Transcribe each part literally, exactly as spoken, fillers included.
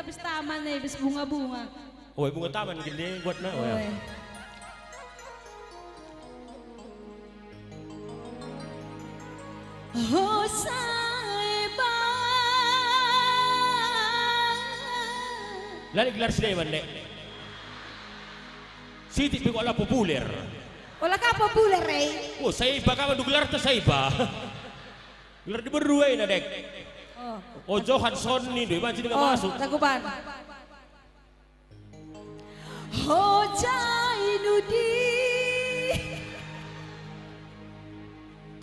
Bas taman e, bas bunga-bunga. Oi, bunga taman gende buatna, oi. Oi. Oh, Saiba. La lit gelar si deban, Dek. Sitik pe kok la populer. Ola ka populer, eh? Oh, Saiba, kapan tu gelarta Saiba? Gelar diberu ena, Dek. Oh. Oh, Johansson nindu, banci denga masuk. Takuban. Ho Jainuddin.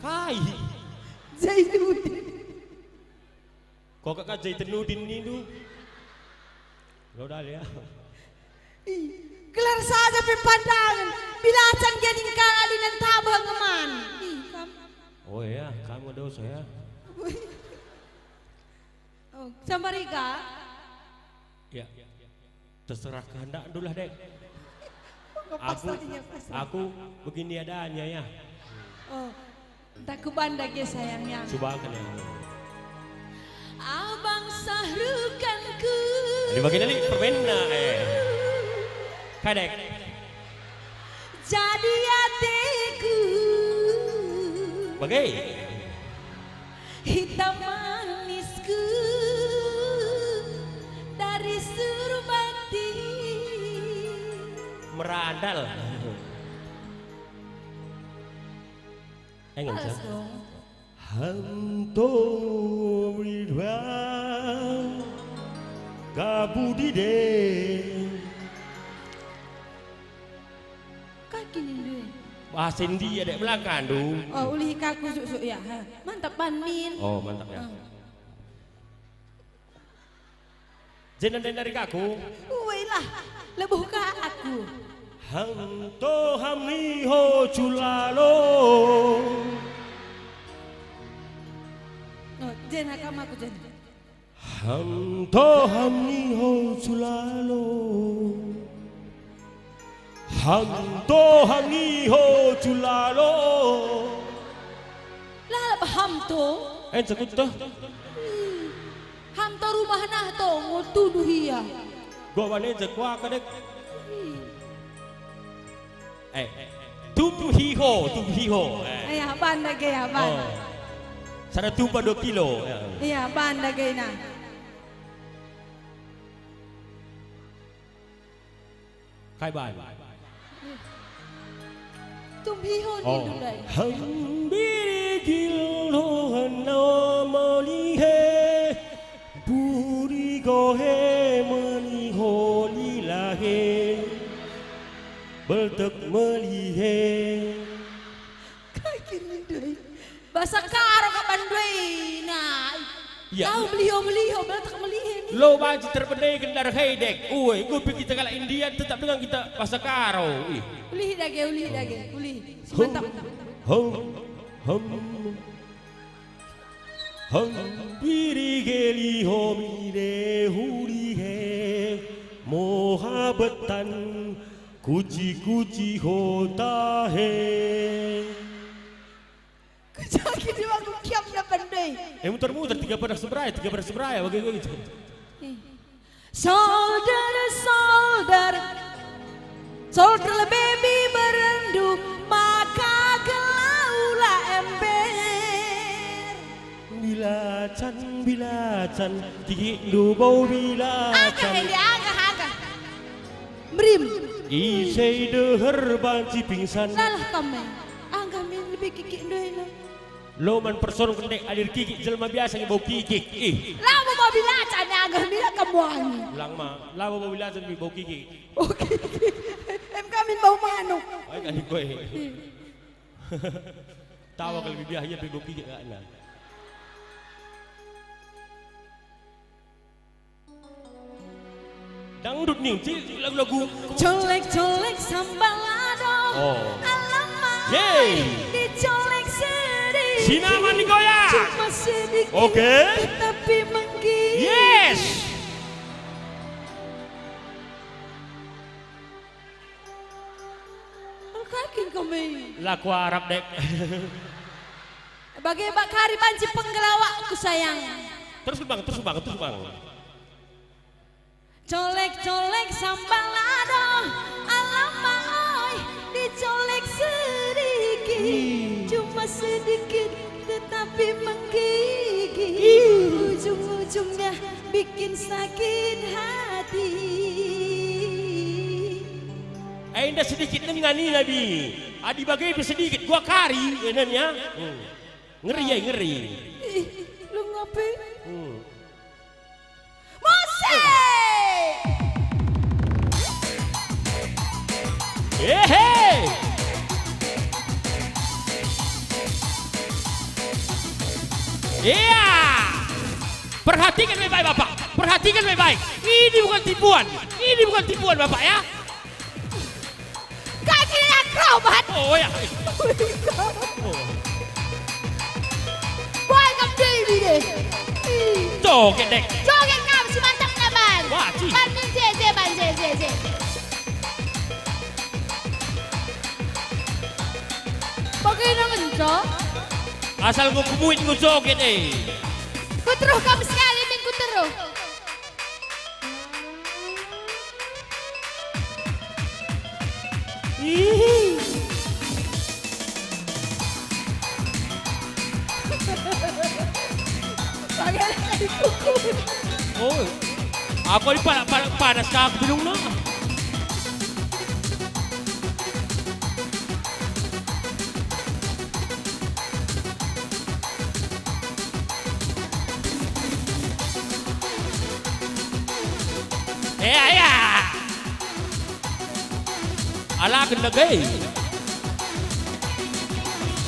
Kai? Jainuddin. Kok ka Jainuddin nindu? Lo dal ya. Ih, gelar saja pe pandangen. Bilacan gading kali nan tabah ngeman. Ih, kam. Oh ya, kamu dosa ya. Oh, Sambarika? Ya. Terserah kehendakndu lah, Dek. Aku, aku begini adanya, ya. Oh, tak kuban dage sayangnya. Coba kan ya. Abang sahrukanku. Dibagi nali permenna, eh. Kadek. Jadi ateku. Bage. Hitam manisku dari Surbakti. Merandal. Engen, Males dong. Hanto Ridwan Kabudide. Kaki nindu e. Bahasa India dek belakang tu. Oh, ulih ka aku suk-suk ya. Ha. Mantap ban min. Oh, mantap ya. Hmm. Jenda dari aku. Woi lah, lebuh ka aku. Hanto ham niho culalo. Oh, jenda kam aku jenda. Hanto ham niho culalo. Hanto ham niho culalo. Lalap ham to. Enca kuta. Ham to rumah nah to, ngo tuduh ia. Gua bane je kuaka dek. Eh, tumhiho, tumhiho. Eh. Iya, ban dage ya, ban. Oh. Sada tumpa dua kilo. Ya. Iya, ban dage nah. Kai ban? Tumhiho nindu ndai. Hambiri gilo hana malihe, buri gohe maliho lilahe, beltek melihe. Kai kin nindu ai? Bahasa Karo ka bandu ai, nah. Iya. Tau meliho-meliho, beltek melihe nih. Lo banci terpendeken dareh hei, dek. Ue, enggo pe kita kalak India, tetap dengan kita bahasa Karo. Ih. Ulih dage, ulih dage, ulih. Mantap. Hum, hum, hum. Hum, biri geli ho mide huli he. Moha betan. Kuci-kuci ho tahe. Kujaki di waktu kiam dapan deh. Eh, muter-muter, tiga pada seberai, tiga pada seberai, bagi gue gitu. Eh. Solder, solder, solder baby berendu, maka gelau la ember. Bilacan, bilacan, kikikndu bau bilacan. Agah, Endi, agah, agah. Merim. Ise deher banci pingsan. Salah kam, eh. Agah min lebih kikikndu ena. Lo man person kendek alir kikik jelma biasa nge bau kikik. Ih. Labo bau bilacan, agah min kam wangi. Ulang ma, labo bau bilacan nge bau kikik. Bau kikik. Em kami bau manuk. Ai kali koe. Ih. Tawa kalau bibiah ia pe bau kikik kakna. Dangdut nih, cil, lagu-lagu. Colek-colek sambal lado. Oh. Alamak. Yeay. Dicolek sedikit. Sinaman digoyak. Cuma sedikit. Oke. Tapi menggigit. Yes. Engkai kin kami? Laku Arab, dek. Bage bak kari banci penggelawakku, sayang. Terus, Bang, terus, Bang, terus, Bang. Colek-colek sambal lado, alamak oi, dicolek sedikit, cuma sedikit tetapi menggigit. Ujung-ujungnya bikin sakit hati. Eh, indah sedikit nengani, Nabi. Adi bage pe sedikit, gua kari, ya, Nan, ya. Hmm. Ngeri, ya, ngeri. Ih, lu ngape? Hmm. Musik! Ehe! Iya! Perhatikan baik-baik, Bapak. Perhatikan baik-baik. Ini bukan tipuan. Ini bukan tipuan, Bapak, ya. Kaki akrobat. Oh, ya. Boy, kam Dewi deh. Joget, Dek. Joget kam, si mantapna, Ban. Wah, ci. Ban, je, je, Ban, je, je, je. Bage ngenca? Asal enggo kemuit enggo joget, eh. Kuteruh kam sekali, min kuteruh. Ih. Pakai lagi kuku. Oh, aku ini panas, panas, panas kak aku bilang no. Ea, ea. Ala kena gay.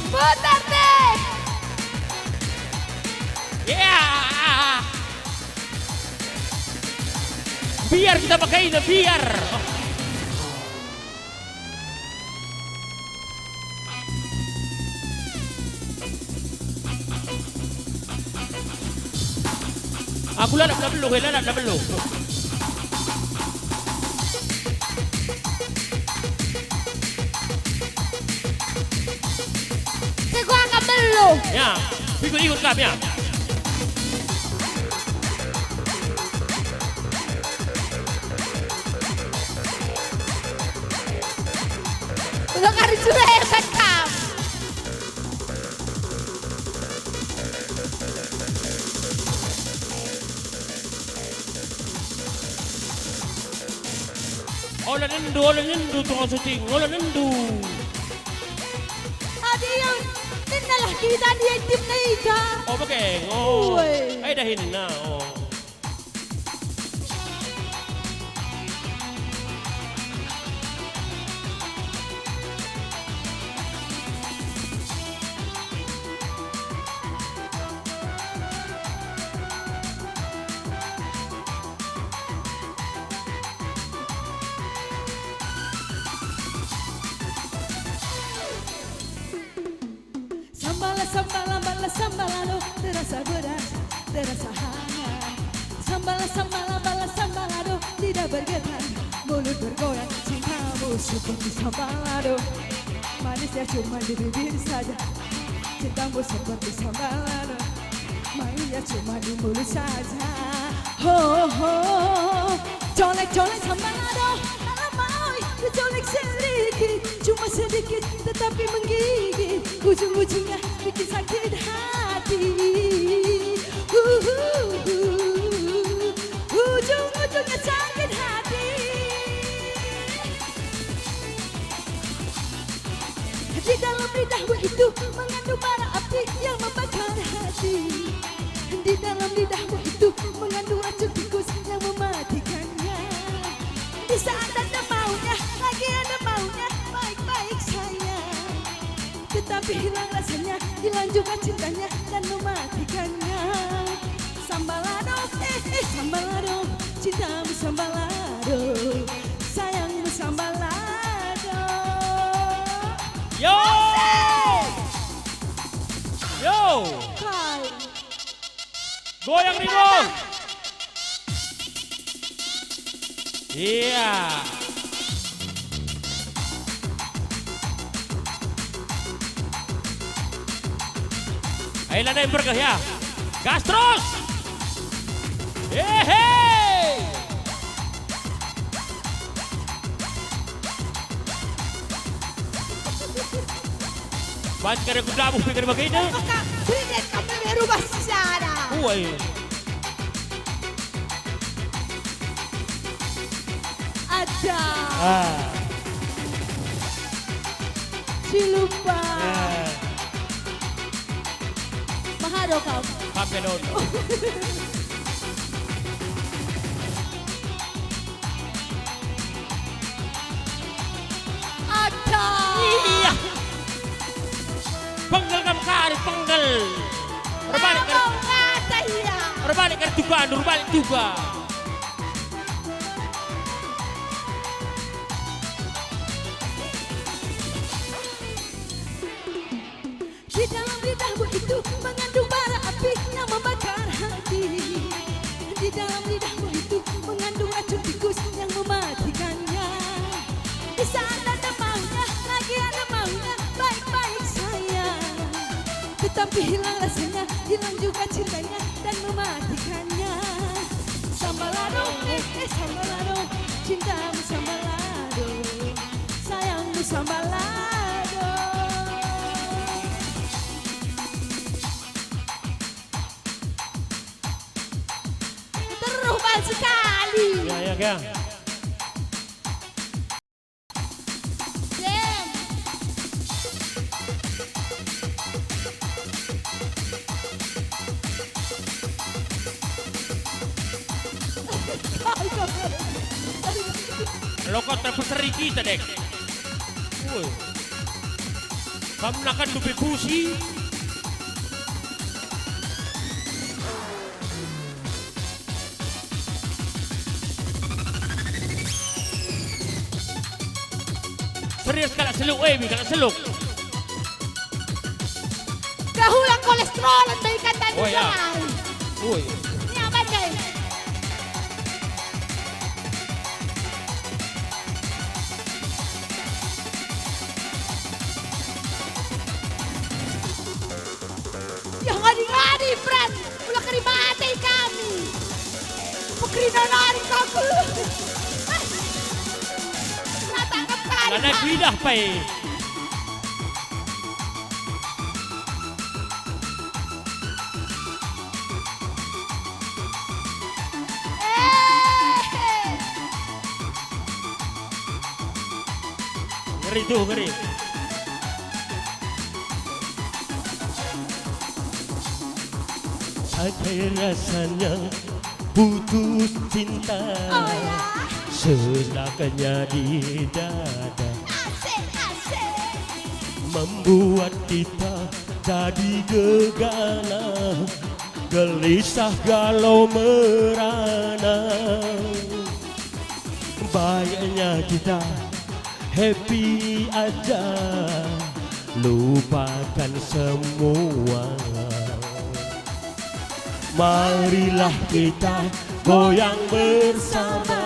Putar deh. Ea. Biar kita pakai, biar. Aku lalap la beluh, eh, lalap la beluh. Sego angka beluh. Ya, ikut-ikut kam, ya. Udah kari juga hebat kam. Ola nendu, ola nendu, tukang syuting, ola nendu. Adi yang ninnalah kita di tim nai ka. Oh, bage, oh. Uwe. Ai dahinna, oh. Sambala, sambala, bala, sambalado, terasa berat, terasa hangat. Sambala, sambala, bala, sambalado, lidah bergetar, mulut bergoyang. Cintamu seperti sambalado, manisnya cuma di bibir saja. Cintamu seperti sambalado, manisnya cuma di mulut saja. Ho, ho. Colek-colek sambal lado, alamai, colek sedikit, cuma sedikit, tetapi menggigit. Ujung-ujungnya bikin sakit hati. Uhuhu. Ujung-ujungnya sakit hati. Di dalam lidahmu itu mengandung bara api yang membakar hati. Di dalam lidahmu itu mengandung racun tikus yang mematikannya. Di saat ada maunya, lagi ada maunya, baik-baik sayang. Tetapi hilang rasanya, hilang juga cintanya dan mematikannya. Sambalado, eh, eh, sambalado, cintamu sambalado, sayangmu sambalado. Yo! Asik! Yo! Kai. Goyang, Rido! Iya. Ayo, lanai berkah ya. Gas terus. Hehe. Banci kari ku dabuh pe kari bagenda. Maka berikan kami rubah sejarah. Uai. Ada. Ah. Cilumba. Ah. Mahado kau. Pakai daun. Ada. Iya. Penggel kam kari, penggel. Erbalik kari. Mau ngata ia. Erbalik kari tuga, erbalik tuga. Di dalam lidahmu itu mengandung bara api yang membakar hati. Di dalam lidahmu itu mengandung racun tikus yang mematikannya. Di sana ada maunya, lagi ada maunya, baik-baik sayang. Tetapi hilang rasanya, hilang juga cintanya, dan mematikannya. Sambalado, eh, eh, sambalado, cintamu sambalado, sayangmu sambalado. Terus sekali. Ya, ya, ya. Dem. Lokot terpeseri kita, Dek. Woi. Kam nakan dupe pusi. Serius kalak Seluk, eh, kalak Seluk. Gahulang kolesterol enda ikan tadi. Oh, ya. Oi. Ini apa, Dai? Ya, ngadi-ngadi, Fran. Ula kari mate kami. Pekerina nari kaku. Natangkap kari. Lana kuidah pai. Eh. Ngeri tuh, ngeri. Akai rasanya putus cinta. Oh, ya. Sesak nyadi dada. Asik, asik. Membuat kita jadi gegana, gelisah galau merana. Baiknya kita happy aja, lupakan semua. Marilah kita goyang bersama,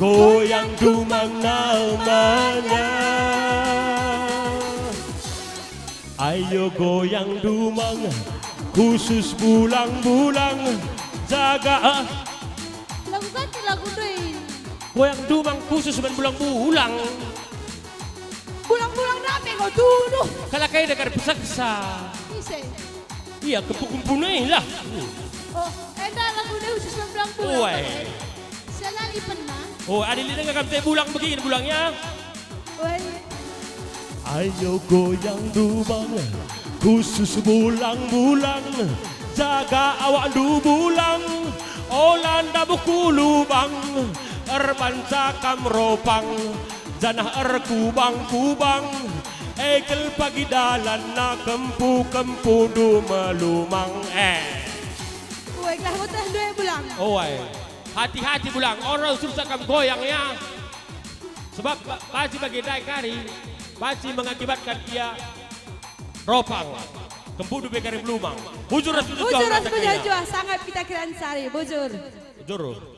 goyang dumang namanya. Ayo goyang dumang, khusus bulang-bulang, jaga, ah. Lagu ganti lagu ndai. Goyang dumang khusus man bulang-bulang. Bulang-bulang dame kau tuduh. Kalak kai dekar peseksa. Ise. Iya, kempu-kempu nai lah. Oh, enda lagu ndai khusus man bulang-bulang. Uai. Selali pernah. Oh, adi lit denga kam te bulang begin bulangnya. Uai. Ayo goyang dumang, khusus bulang-bulang, jaga awakndu bulang, ola ndabuh ku lubang, erbanca kam ropang, janah erkubang-kubang, egel pagi dalanna kempu-kempundu melumang, eh. Uai, gelah meteh ndai bulang. Uai. Hati-hati bulang, ola usursa kam goyang ya. Sebab ba-, banci bagi ndai kari, banci mengakibatkan ia ropang. Kempundu pe kari melumang. Bujur ras bujur. Bujur ras bujur, sangat kita Kiransari, bujur. Bujur.